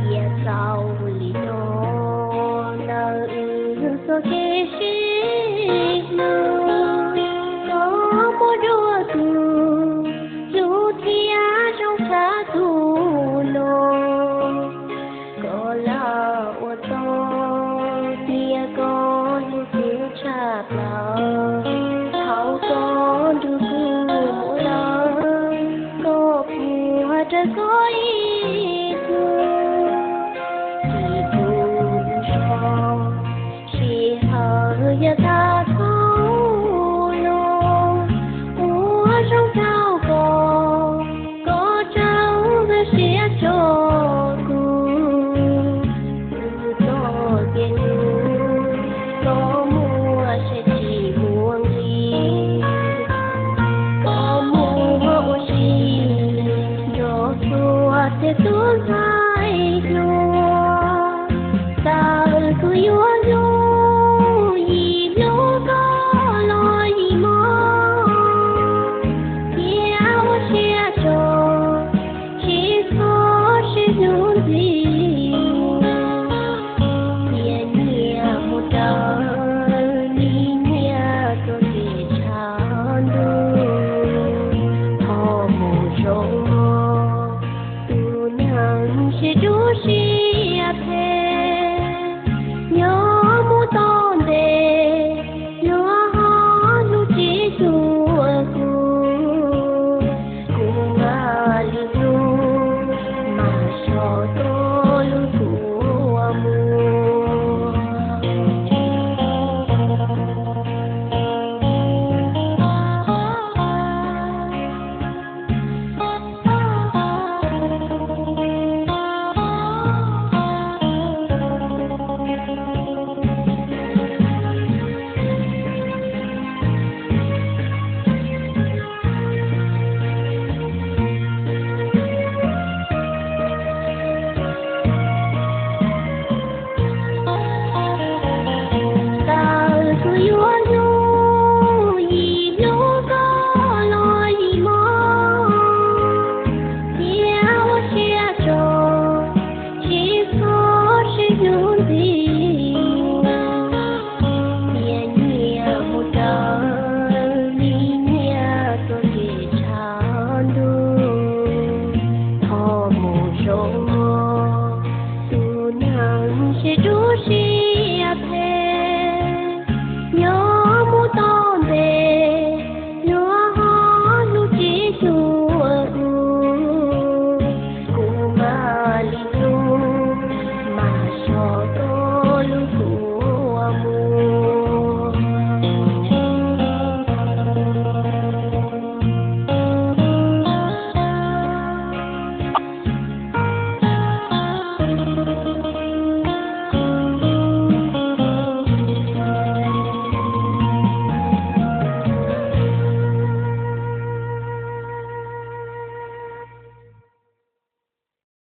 Cia txaus li no, ntawm wb txoj kev sib hlub, koj muab dua tus hlub thiab zoo tshaj tus no. Koj lam ua tau tias koj hlub kuv tshaj plaws, thaum koj nrug kuv mus lawm, koj puas raws koj ib tug, tsis pub kuv so sij hawm yav tag